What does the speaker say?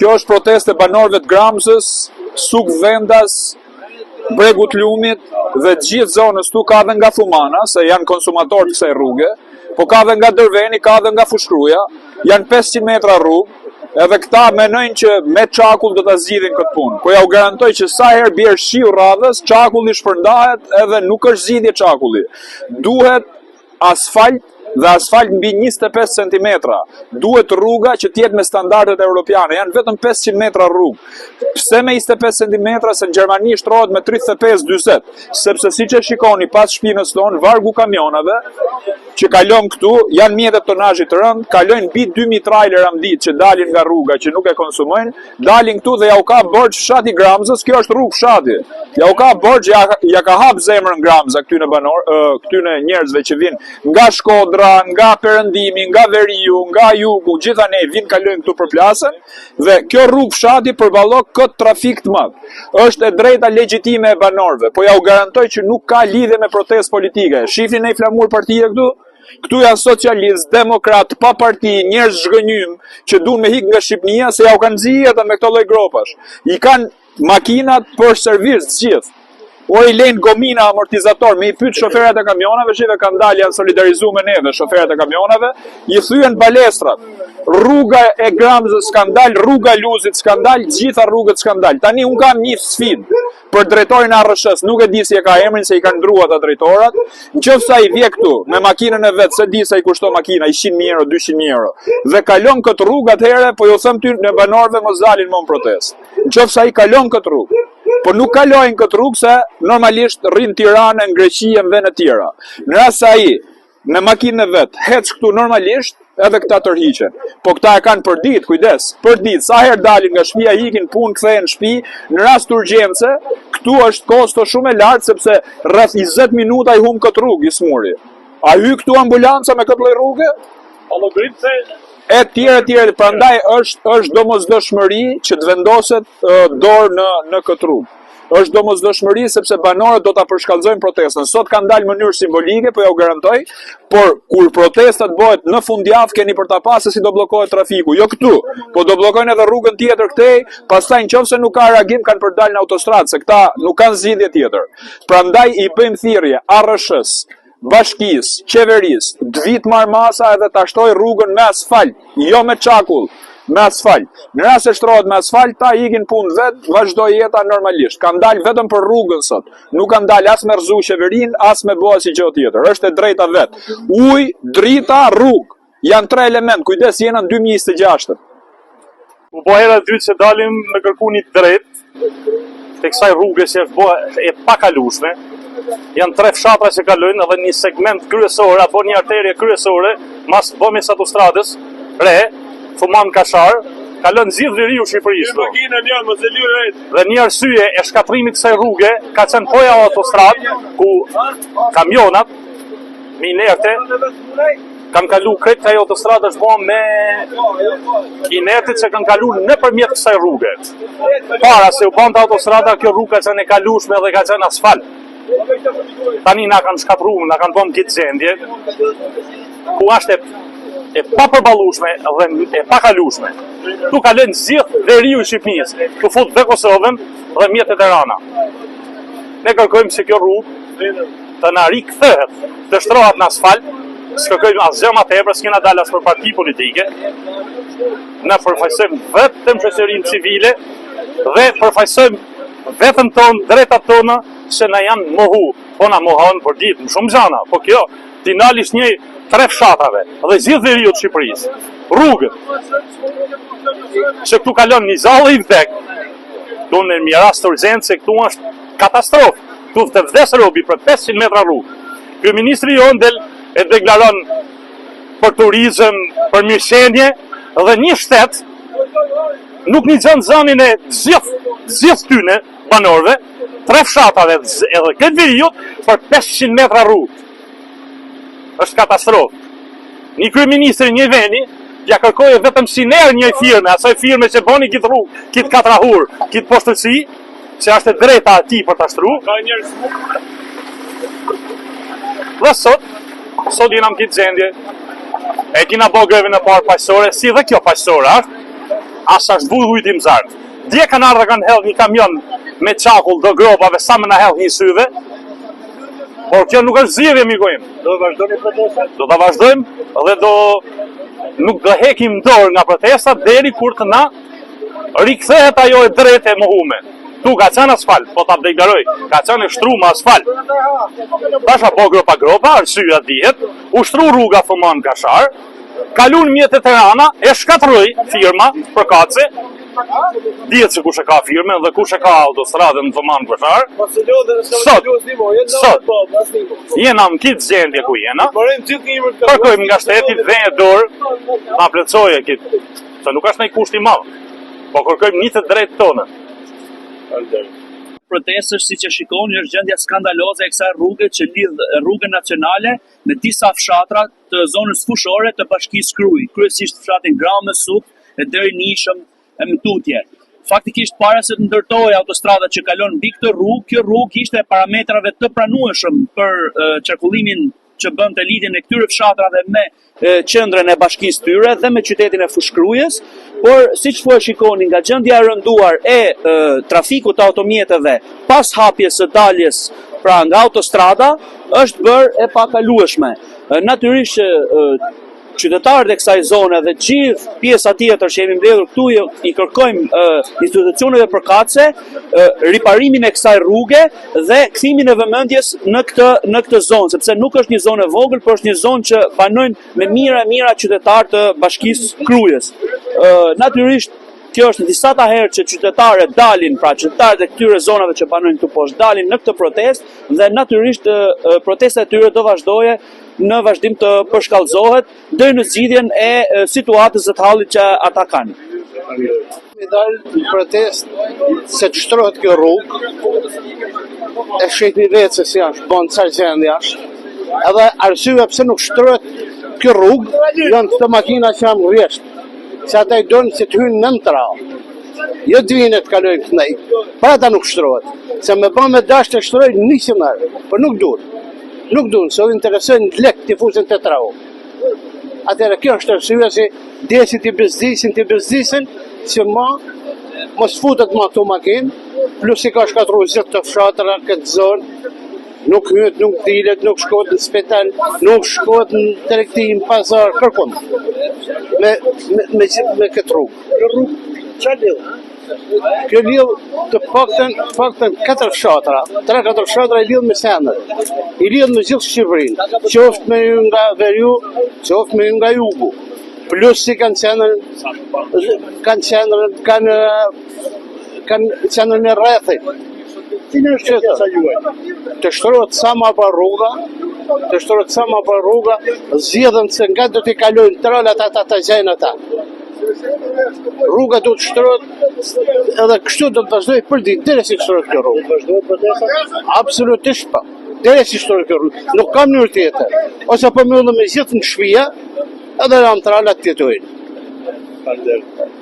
Kjo është protestë e banorëve të Gramzës, Suk Vendas, Bregut Lumit dhe të gjithë zonës këtu ka dhe nga Thumana, se janë konsumatorë të kësaj rruge, po ka dhe nga Dërveni, ka dhe nga Fushkruja, janë 500 metra rrugë, edhe këta menojnë që me çakull do ta zgjidhin këtë punë. Po ja u garantoj që sa herë bjer shiu radhës, çakulli shpërndahet edhe nuk është zgjidhje çakulli. Duhet asfalt dhe asfalt mbi 25 cm. Duhet rruga që të jetë me standardet europiane, janë vetëm 500 metra rrugë. Pse me 25 cm se në Gjermani shtrohet me 35-40, sepse siç e shikoni pas shpinës tonë, vargu kamionave që kalon këtu janë mjete tonazhit të rënd, kalojnë mbi 2000 trajlera në ditë që dalin nga rruga që nuk e konsumojnë, Dalin këtu dhe ja u ka borxh fshati Gramzës, kjo është rrugë fshati. Ja u ka borxh, ja, ja ka hap zemrën Gramza këtyne banor, këtyne njerëzve që vijnë nga Shkodra, nga perëndimi, nga veriu, nga jugu, gjithanej vijnë kalojnë këtu përplasen dhe kjo rrugë fshati përballon këtë trafik të madh. Është e drejta legjitime e banorëve, po ja u garantoj që nuk ka lidhje me protestë politike. Shihni ndonjë flamur partie këtu? Këtu janë socialistë, demokratë, pa parti, njerëz zhgënjym që duan me hik nga Shqipënia se ja u kanë nxi jetën me këto lloj gropash. I kanë makinat për servis të gjithë. O i lejnë gomina amortizator, me i pyet shoferat e kamionave, që kanë dalë janë solidarizu me neve, shoferat e kamionave, i thyen balestrat. Rruga e Gramzës skandal, rruga e Luzit skandal, gjitha rrugët skandal. Tani un kam një sfidë. për drejtorin e ARRSH-së, nuk e di si e ka emrin se i kanë ndruar ata drejtorat. Në qoftë se ai vje këtu me makinën e vet, s'e di sa i kushton makina, 100.000 euro, 200.000 euro, dhe kalon këtë rrugë atëherë, po ju them ty ne banorëve mos dalin më në protestë. Në qoftë se ai kalon këtë rrugë, po nuk kalojnë këtë rrugë se normalisht rrin në Tiranë, në Greqi e në vende të tjera. Në rast se ai me makinën e vet, hec këtu normalisht, edhe këta tërhiqen. Po këta e kanë për ditë, kujdes, për ditë, sa herë dalin nga shtëpia, ikin punë, kthehen në shtëpi, në rast urgjence, këtu është kosto shumë e lartë sepse rreth 20 minuta i humb këtë rrugë i smuri. A hy këtu ambulanca me këtë lloj rruge? Pa llogarit se e tjerë e tjerë, prandaj është është domosdoshmëri që të vendoset dorë në në këtë rrugë. Është domosdoshmëri sepse banorët do ta përshkallëzojnë protestën. Sot kanë dalë në mënyrë simbolike, po ja u garantoj, por kur protesta të bëhet në fundjavë keni për ta parë se si do bllokohet trafiku. Jo këtu, po do bllokojnë edhe rrugën tjetër këtej, pastaj nëse nuk ka reagim kanë për dalë në autostradë, se këta nuk kanë zgjidhje tjetër. Prandaj i bëjmë thirrje ARRSH-s, bashkisë, qeverisë, të vijë të marrë masa edhe ta shtrojë rrugën me asfalt, jo me çakull, me asfalt. Në rast se shtrohet me asfalt, ta ikin punë vet, vazhdoi jeta normalisht. Kanë dalë vetëm për rrugën sot. Nuk kanë dalë as me rrëzu qeverinë, as me bo asnjë gjë tjetër. Është e drejta vet. Ujë, drita, rrugë. Janë tre element, kujdes jena në 2026. U bo hera e dytë që dalim me kërku një drejt të kësaj rruge që është bo e pakalueshme. Janë tre fshatra që kalojnë edhe një segment kryesor apo një arterie kryesore mas bëmjes autostradës re, Thuman Kashar, kalon gjithë veriu Shqipërisë. Dhe një arsye e shkatërrimit kësaj rruge ka qenë po ajo autostradë ku kamionat me inerte kanë kalu krejt ajo autostradë është bo me inertet që kanë kalu nëpërmjet kësaj rruge. Para se u bante autostrada, kjo rrugë ka qenë e kalushme dhe ka qenë asfalt. Tani na kanë shkatërru, na kanë bo në këtë gjendje, ku është e, e papërballushme dhe e pakalushme. Tu kalojnë gjithë veriu i Shqipnisë, tu fut dhe Kosovën dhe mjetet e rana. Ne kërkojmë se kjo rrugë të na rikthehet, të shtrohet në asfalt, s'kërkojmë asgjë më tepër, s'kena dalë as për parti politike. Ne përfaqësojmë vetëm shoqërinë civile dhe përfaqësojmë vetën tonë, drejtat tona që na janë mohu, po na mohon për ditë në shumë gjana, po kjo t'i ndalish një tre fshatrave dhe gjithë veriut të Shqipërisë, rrugët, që këtu kalon një gjallë i vdek, këtu në një rast urgjence, këtu është katastrofë, këtu të vdes robi për 500 metra rrugë. Kryeministri jonë del e deklaron për turizëm, për mirëqenie dhe një shtet nuk nigjon zanin e gjithë, gjithë tyne banorëve, tre fshatave edhe këtë veriut për 500 metra rrugë. Është katastrofë. Një kryeministër i një veni, ja kërkoje vetëm si ner një firme, asaj firme që boni këtë rrugë, këtë katrahur, këtë poshtërsi, që është e drejta e tij për ta shtru. Ka njerëz. Dhe sot, sot jena në këtë gjendje, e kina bo grevën e parë paqësore, si dhe kjo paqësore, është? As s'është vu ujti në zarf. Dje kanë ardhë dhe kanë hedhë një kamion me çakull do gropave sa me na hedhë një syve. Por kjo nuk është zgjidhje miku im. Do vazhdoni protestën? Do ta vazhdojmë dhe do nuk do hekim dorë nga protesta deri kur të na rikthehet ajo e drejtë e mohume. Tu ka qenë asfalt, po ta deklaroj, ka qenë e shtrume asfalt. Tash a bo gropa gropa, arsyeja dihet, u shtru rruga Thumanë Kashar, kalun mjetet e rana, e shkatërroi firma përkatëse, dihet se kush e ka firmën dhe kush e ka autostradën në Thumanë Kashar. Sot, sot, jena në kitë gjendje ku jena, kërkojmë nga shteti të vejë dorë, ta plotësojë kitë, se nuk është ndonjë kusht i madh, po kërkojmë një të drejtë tonën. Protestë është siç e shikoni është gjendja skandaloze e kësaj rruge që lidh rrugën nacionale me disa fshatra të zonës fushore të Bashkisë Krujë, kryesisht fshatin Gramës, Suk e deri në Ishëm e më tutje. Faktikisht para se të ndërtohej autostrada që kalon mbi këtë rrugë, kjo rrugë ishte e parametrave të pranueshëm për qarkullimin që bënte lidhjen e këtyre fshatrave me qendrën e bashkisë tyre dhe me qytetin e Fushë-Krujës, por siç po e shikoni nga gjendja e rënduar e, e trafikut të automjeteve pas hapjes së daljes pra nga autostrada është bërë e pakalueshme. Natyrisht që qytetarët e kësaj zone dhe gjithë pjesa tjetër që jemi mbledhur këtu i kërkojmë institucioneve përkatëse riparimin e kësaj rruge dhe kthimin e vëmendjes në këtë në këtë zonë, sepse nuk është një zonë e vogël, por është një zonë që banojnë me mijëra e mijëra qytetarë të Bashkisë Krujës. Natyrisht kjo është disata herë që qytetarët dalin, pra qytetarët e këtyre zonave që banojnë këtu poshtë dalin në këtë protestë dhe natyrisht protesta e tyre do vazhdojë në vazhdim të përshkallëzohet deri në zgjidhjen e situatës dhe të hallit që ata kanë. Me dalë në protestë se të shtrohet kjo rrugë, e shihni vetë se si është, bon çfarë gjendje është, edhe arsyeja pse nuk shtrohet kjo rrugë, janë këto makina që janë rresht, se ata i donë që të hynë nën tra, jo të vinë të kalojnë këndej, pra ata nuk shtrohet, se me ba me dashtë e shtrojnë 100 herë, por nuk duhet. Nuk duan, se u interesojnë lek t'i fusin te trau. Atëherë kjo është arsyeja se deshi t'i bezdisin, t'i bezdisin që ma mos futet ma këtu makinë, plus i ka shkatërru gjithë këto fshatra këtë zonë, nuk hyhet, nuk dilet, nuk shkohet në spital, nuk shkohet në tregti, në pazar, kërkund. Me, me, me, me këtë rrugë. Kjo rrugë çfarë lidh? Kjo lidh të paktën, të paktën katër fshatra, tre katër fshatra i lidh me qendër. I lidh me gjithë Shqipërinë, qoftë me hy nga veriu, qoftë me hy nga jugu. Plus si kanë qendrën, kanë qendrën, kanë kanë qendrën e rrethit. Cila është kërkesa juaj? Të shtrohet sa ma parë rruga, të shtrohet sa ma parë rruga, zgjidhen se nga do t'i kalojnë tralat ata ta gjejnë ata. Rruga do të shtrohet edhe kështu do të vazhdojë për ditë deri si shtrohet kjo rrugë. Vazhdohet protesta? Absolutisht po. Deri si shtrohet kjo rrugë. Nuk ka mënyrë tjetër. Ose po mbyllim me gjithë në shtëpia, edhe janë tralat të jetojnë. Faleminderit.